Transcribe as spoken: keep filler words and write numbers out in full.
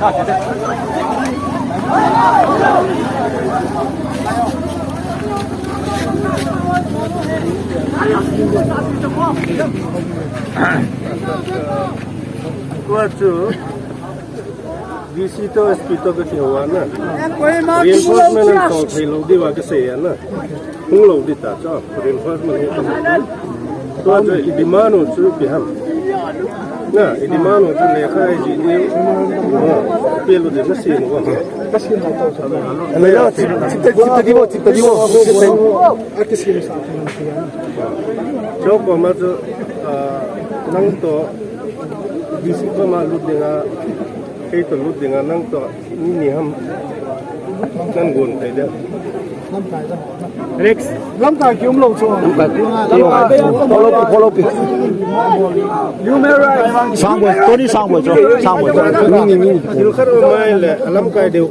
Tua chu D C to S P to ka kihou a na. Reinforcement an tol thei lou diu a ka sei a na. Hung lou di ta chu. Reinforcement hi. Tua chu i demand u chu ipi ham. Na, i demand u chu lekha i jih diu. Pe lou di na sei nu. Ka sei na to. Hello, chip, chip, chip, chip, chip, chip, chip. Chu koma chu, ah, nang to D C koma lut dinga, kei to lut dinga, nang to ni ni ham nan gon thei dia. Rex. Lamkai kium lou chu. Lamkai. Follow pi, follow pi. Human rights. Sangboi, Tony Sangboi chu. Sangboi chu. Ni, ni, ni, ni. Thil khat um mai le, lamkai deu.